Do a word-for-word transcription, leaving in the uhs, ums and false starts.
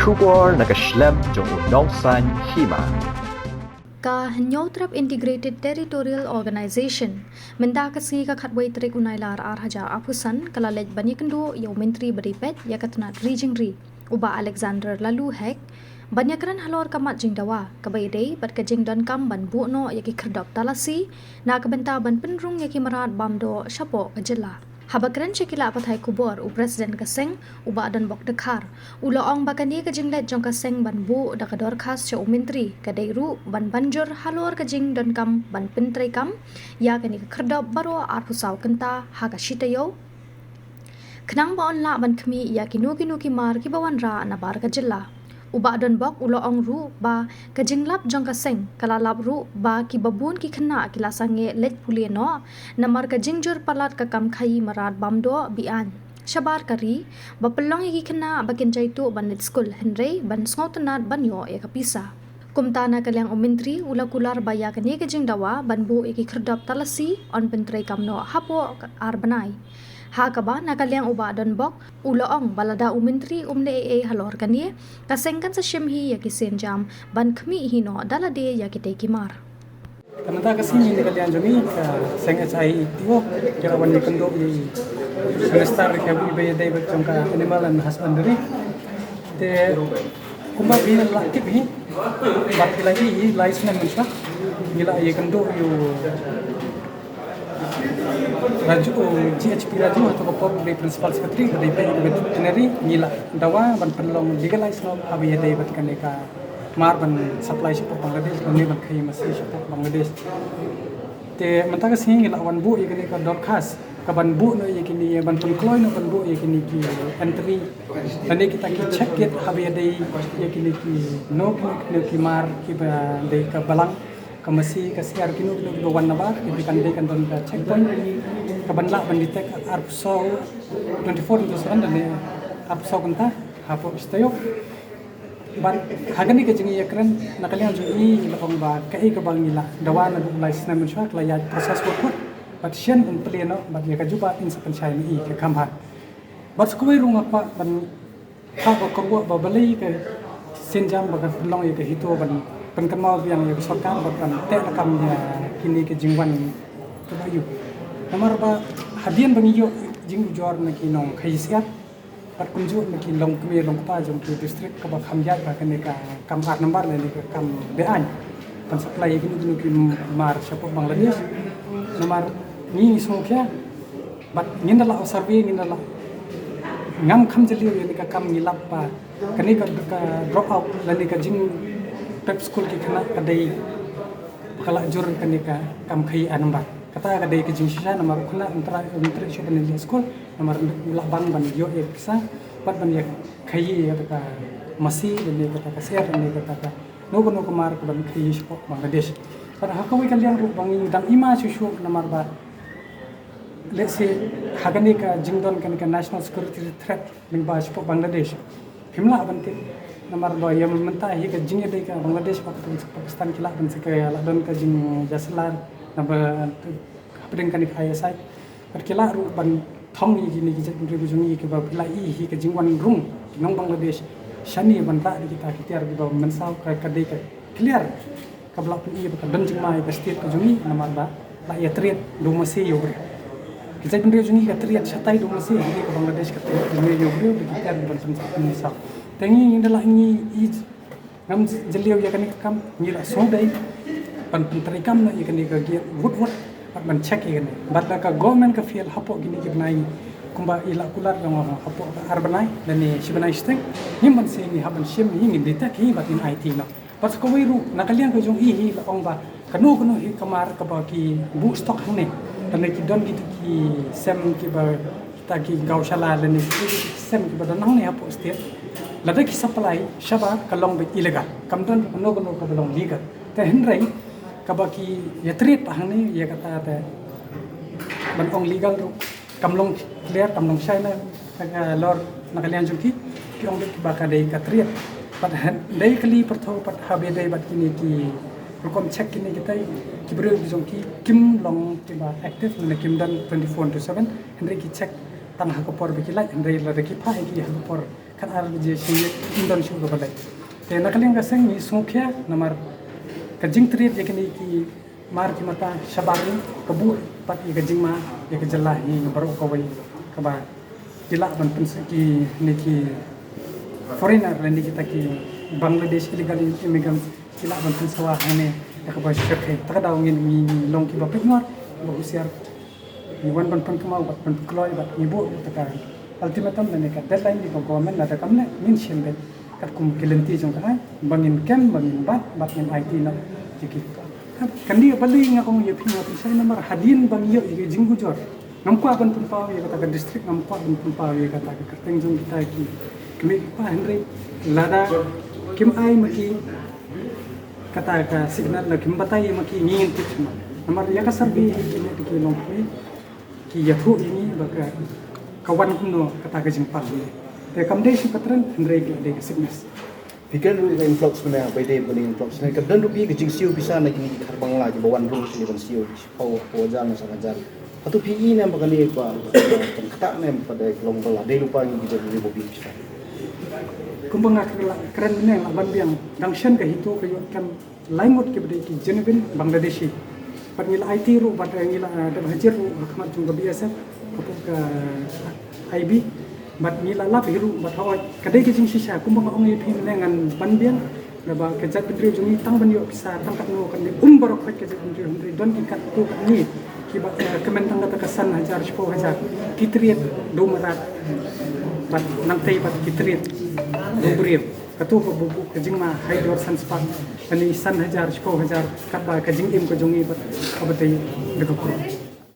Khubor na ka shlem jong u nongsaiñ hima. Ka Hynñiewtrep Integrated Territorial Organization mynta ka sngi ka khatwei tarik u Nailar ar hajar arphew san ka la leit ban ïakynduh ïa u Myntri ba dei peit ïa ka tnat ri jingri, u Bah Alexander Laloo Hek, ban ïakren halor ka mat jingdawa kaba ïadei bad ka jingdonkam ban buh noh ïa ki khyrdop talasi na ka bynta ban pynrung ïa ki mrad bam doh shapoh ka jylla. Haba kren sha ki lad pathai khubor, u President ka seng, u Bah Donbok Dkhar, u la ong ba kane ka jingleit jong ka seng ban buh da ka dorkhas sha u Myntri ka dei ruh ban ban jur halor ka jingdonkam ban pyntreikam ïa kane ka khyrdop baroh arphew saw kynta ha ka shi taïew, khnang ba yn lah ban khmih ïa kino kino ki mar kiba wanrah na bar ka jylla. U Bah Donbok u la ong ruh ba ka jinglap jong ka seng ka la lap ruh ba kiba bun ki khynnah ki la sangeh leit pule noh namar ka jingjur palat ka kam khaïi mrad bam doh be-aiñ shabar ka ri, ba pynlong ïa ki khynnah ba kin jaituh ban leit skul hynrei ban sngewtynnad ban ïoh ïa ka pisa. Kumta na ka liang u Myntri u la kular ba ïa kane ka jingdawa ban buh ïa ki khyrdop talasi yn pyntreikam noh hapoh ka ar bnai. Ha kaba na ka liang u Bah Donbok u la ong ba lada u Myntri um leh ei ei halor kane, ka seng kan sa shim hi ïa ki sienjam ban khmih hi noh da lade ïa kitei ki mar. Ka mynta ka sngi na ka liang jong ngi ka seng H I E T O ka la wan ïakynduh ïa u Minister ka ba ïadei bad jong ka Animal and Husbandry. Te kumba phi la tip hi, bad phi la ïohi hi lai snem mynshuwa ngi la ïakynduh ïa u Raju, G H P Raju, hato ka por u dei Principal Secretary, ka dei peit ïa ka veterinary, ngi la dawa ban pynlong legalize noh haba ïadei bad kane ka mar ban supply shapoh Bangladesh lane ban khaïi masi shapoh Bangladesh. Te mynta ka sngi ngi la wan buh ïa kane ka dorkhas ka ban buh noh ïa kine, ban pynkloi noh ban buh ïa kine ki entry lane kita ki check gate haba ïadei ïa kine ki, no, kine ki mar kiba dei ka balang, ka masi, ka syiar, kino kino kiba wan na bar, ki kan dei kan don ka checkpoint ka ban lah ban detect arphew saw, twenty-four into seven lane arphew saw kynta hapoh shi taïew. Bad ha kane ka jingïakren na ka liang jong ngi la ong ba kaei kaba ngi la dawa naduh lai snem mynshuwa ka la ïaid process wa kut. Bad shen yn plie noh bad ïa ka jubab yn sa pynshai noh ïa ka kham bha. Bad sa kawei ruh nga kwah ban, ha, ba kyrwoh ba balei ka sienjam ba ka pynlong ïa ka HITO ban pynkynmaw biang ïa ka sorkar bad ban teh lakam ïa kine ki jingwan kiba ïoh. Namar ba hadien ba ngi ïoh jingujor na ki nongkhaïi syiar bad kumjuh na ki longkmie longkpa jong ki district kaba kham ïaid ba kane ka kam ar nambar lane ka kam be-aiñ ban supply ïa kino kino ki mar shapoh Bangladesh. Namar ngi ngi sngewkhia bad ngin da lah survey, ngin da lah, ngam kham jylliew ïa kane ka kam, ngi lap ba kane ka, ka drop out lane ka jingpep skul ki khynnah ka dei ba ka la jur kane ka kam khaïi ar nambar. Kata ka dei ka jingshisha namar u khynnah un treh, un treh shuh ban leit skul namar u lah bang ban ïoh ïa ka pisa bad ban ïa khaïi ïa kata ka masi lane kata ka syiar lane kata ka no kano ka mar ka ban khaïi shapoh Bangladesh. Bad ha kawei ka liang ruh ba ngi dang ima shuh shuh namar ba, let's say, ha kane ka jingdon kane ka national security threat lyngba shapoh Bangladesh. Phim lah ban tip namar ba ïa mynta hi ka jingïadei ka Bangladesh bad Pakistan ki lah ban sa ka la don ka jingïasyllok namar hapdeng kane ka I S I. Bad ki lah ruh ban thong ïa kine ki jaitbynriew jong ngi kiba phi la i hi ka jingwan rung ki nong Bangladesh shane ban rah da kita ki tiar kiba mynsaw, ka, ka dei ka clear kaba lah pyni ba ka don jingma ïa ka state ka jong ngi namar ba la ïatrei da u masi ïa u briew. Ki jaitbynriew jong ngi ka trei shatai da u masi, hynrei ka Bangladesh ka trei da u briew da ki tiar kiban pynsaw. Te ngi ngi da lah ngi i Ngam jylliew ïa kane ka kam, ngi la sngewdei ban pyntreikam noh ïa kane ka gate wut wut bad ban check ïa kane. Bad lada ka government ka fail hapoh kine ki bnai kumba i la kular jong nga hapoh ka ar bnai lane shi bnai shiteng, ngim banse ngi hap ban shim hi, ngin detect hi bad ngin aiti noh. Bad sa kawei ruh na ka liang ka jong i hi la ong ba kano kano hi ka mar kaba ki buh stock hangne, lane ki don kito ki sem kiba kita ki gaushala lane ki sem kiba don hangne hapoh state, lada ki supply shabar ka long beit illegal. Kam don kano kano kaba long legal. Te hynrei kaba ki ïatrei pat hangne ïa kata te ban ong legal ruh kam long clear, kam long shai na ka lor na ka liang jong ki, ki ong beit ba ka dei ka trei. Bad hynrei kali pyrtho pat haba dei bad kine ki rukom check kine kitai, ki briew ki jong ki kim long kiba active ne kim don twenty-four into seven, hynrei ki check tang ha ka por ba ki leit, hynrei lada ki phah ïa ki ha ka por khatar baje shim ïa ki, ym don shuh kaba leit. Te na ka liang ka seng ngi sngewkhia namar ka jingtrei ïa kine ki mar ki mata shabar hi ka buh pat ïa ka jingma ïa ka jylla hi baroh kawei, kaba ki lah ban pynsawa, kine ki foreigner lane kita ki Bangladesh illegal immigrants ki lah ban pynsawa hangne ïa kaba shyrkhei. Ta ka daw ngin, ngi long kiba peit ngor, kiba husiar. Ngi wan ban pynkynmaw bad pynkloi bad ngi buh kata ka ultimatum lane ka deadline ïa ka government, lada kam leh ngin shim beit katkum ki lynti jong ka aiñ, ba ngin kem, ba ngin bat, bad ngin aiti noh ïa ki. Kan dei ba lei, nga ong ïa phi, nga pynshai namar hadien ba ngi ïoh ïa ka jingujor, ngam kwah ban pynpaw ïa kata ka district, ngam kwah ban pynpaw ïa kata ka kyrteng jong kita ki kmie ki kpa, hynrei lada kim ai ma ki kata ka signal, lada kim batai ma ki, ngin tip shuh. Namar ïa ka survey ki leh ki long kmie, ki ïathuh ïa ngi ba ka, ka wan kumno kata ka jingpang. Te kam dei shuh ka trend, hynrei ka dei ka sickness. Phi kren ruh ka influx mynne, ba dei ba dei influx mynne, ka don ruh phi ka jingsiew pisa na kine ki khar Bangla kiba wan ruh sini ban siew shiphew, shiphew hajar ne san hajar. Hato phi i ne em ba kane ba, ba, ba, kata ne em ba dei ka long ba la dei ruh ba ngi ki jait bynriew ba phi pisa. Kumba nga kren, kren mynne, la ban biang, dang shen ka HITO ka ïoh kem lai ngut kiba dei ki genuine Bangladeshi. Bad ngi la aiti ruh, bad, eh, ngi la, eh, dep hajir ruh ha khmat jong ka B S F hapoh ka, eh, I B. Bad ngi la lap hi ruh bad hooid ka dei ka jingshisha, kumba nga ong ïa phi mynne, ngan ban biang. Naba ka jaitbynriew jong ngi tang ban ïoh pisa tang katno katne, um baroh khoit ka jaitbynriew, hynrei don ki katto katne kiba, eh, kmen tang kata ka san hajar, shiphew hajar, ki trei dum rat. Bad nangtei bad ki trei dum briew. Kato ka buh ka jingma haduh san spah, lane san hajar, shiphew hajar, katba ka jingim ka jong ngi bad kaba dei da ka kyrteng.